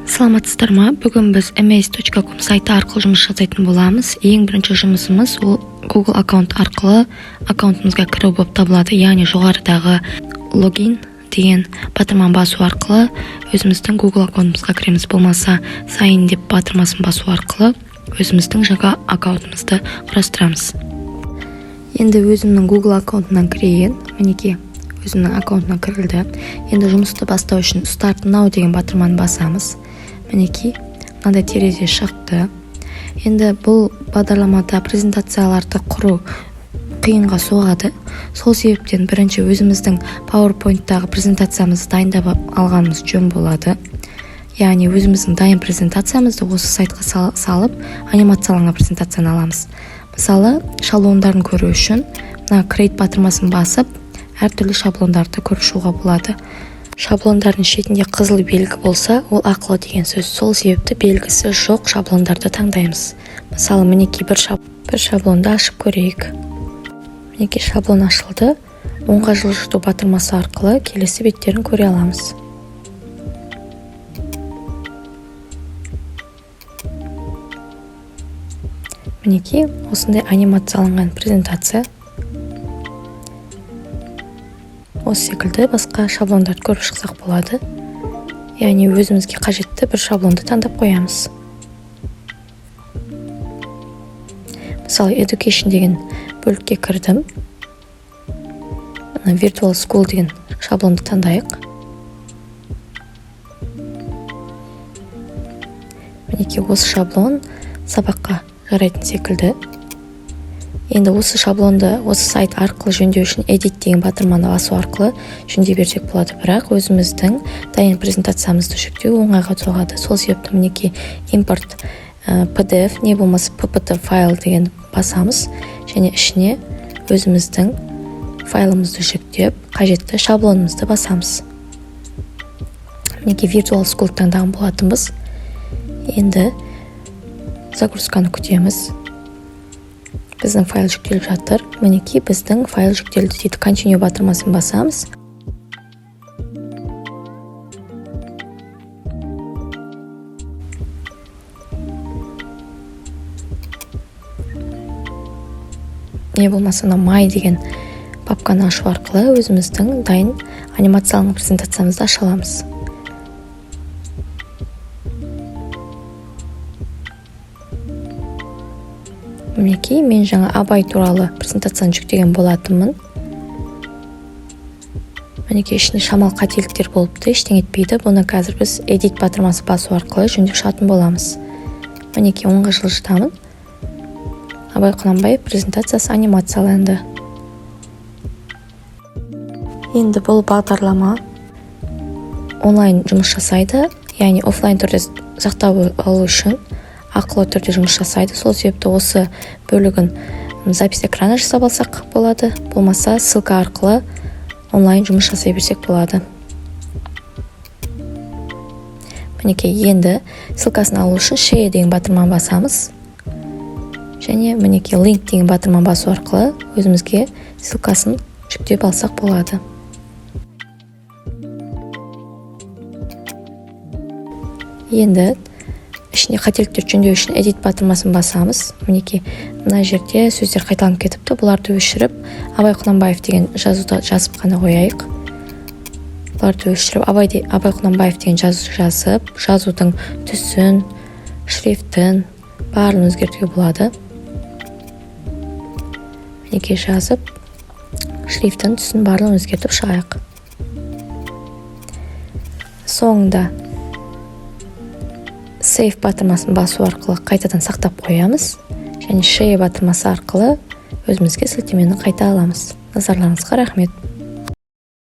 Саламатсыздар ма? Бүгін біз amaze.com сайты арқылы жұмыс жасайтын боламыз. Ең бірінші жұмысымыз ол Google аккаунт арқылы аккаунтымызға кіру болып табылады. Яғни жоғарыдағы «Логин» деген батырманы басу арқылы өзіміздің Google аккаунтымызға кіреміз, болмаса «Sign in» деп батырмасын басу арқылы өзіміздің жаңа аккаунтымызды құрастырамыз. Енді өзімнің Google аккаунтымнан кірейін. Мінекей, өзімнің аккаунтыма кірілді. Енді жұмысты бастау үшін «Start now» деген батырманы басамыз. Мінекей, мынандай терезе шықты. Енді бұл бағдарламада презентацияларды құру қиынға соғады. Сол себептен бірінші өзіміздің PowerPoint-тағы презентациямызды дайындап алғанымыз жөн болады. Яғни өзіміздің дайын презентациямызды осы сайтқа салып, анимацияланған презентацияны аламыз. Мысалы, шаблондарын көру үшін мына «Create» батырмасын басып, әртүрлі шаблондарды көріп шығуға болады. Шаблондардың шетінде қызыл белгі болса, ол ақылы деген сөз. Сол себепті белгісі жоқ шаблондарды таңдаймыз. Мысалы, мінекей, бір шаблонды ашып көрейік. Мінекей, шаблон ашылды. Оңға жылжыту батырмасы арқылы келесі беттерін көре аламыз. Мінекей, осындай анимацияланған презентация. Осы секілді басқа шаблондарды көріп шықсақ болады. Яғни өзімізге қажетті бір шаблонды таңдап қоямыз. Мысалы, «Education» деген бөлікке кірдім. Мына «Virtual School» деген шаблонды таңдайық. Мінекей, осы шаблон сабаққа жарайтын секілді. Енді осы шаблонды осы сайт арқылы жөндеу үшін «Edit» деген батырманы басу арқылы жөндей берсек болады. Бірақ өзіміздің дайын презентациямызды жүктеу оңайға соғады. Сол себепті, мінекей, «Импорт PDF» не болмаса «PPT файл» деген басамыз және ішіне өзіміздің файлымызды жүктеп, қажетті шаблонымызды басамыз. Мінекей, Virtual School таңдаған болатынбыз. Енді загрузканы күтеміз. Біздің файл жүктеліп жатыр. Мінекей, біздің файл жүктелді дейді. «Continue» батырмасын басамыз. Не болмаса мына «My» деген папканы ашу арқылы өзіміздің дайын анимациялық презентациямызды аша аламыз. Мінекей, мен жаңа Абай туралы презентацияны жүктеген болатынмын. Мінекей, ішінде шамалы қателіктер болыпты. Ештеңе етпейді, бұны қазір біз «Edit» батырмасы басу арқылы жөндеп шығатын боламыз. Мінекей, оңға жылжытамын. Абай Құнанбаев презентациясы анимацияланды. Енді бұл бағдарлама онлайн жұмыс жасайды, яғни офлайн түрде сақтап алу үшін ақылы түрде жұмыс жасайды. Сол себепті осы бөлігін запись экрана жасап алсақ болады, болмаса ссылка арқылы онлайн жұмыс жасай берсек болады. Мінекей, енді ссылкасын алу үшін «Share» деген батырманы басамыз және, мінекей, «Link» деген батырманы басу арқылы өзімізге ссылкасын жүктеп алсақ болады. Енді ішінде қателіктерді жөндеу үшін «Edit» батырмасын басамыз. Мінекей, мына жерде сөздер қайталанып кетіпті. Бұларды өшіріп, Абай Құнанбаев деген жазуды жазып қана қояйық. Бұларды өшіріп, Абай Құнанбаев деген жазу жазып, жазудың түсін, шрифтін, барлығын өзгертуге болады. Мінекей, жазып, шрифтін, түсін, барлығын өзгертіп шығайық. Соңында «Save» батырмасын басу арқылы қайтадан сақтап қоямыз және «Share» батырмасы арқылы өзімізге сілтемені қайта аламыз. Назарларыңызға рахмет.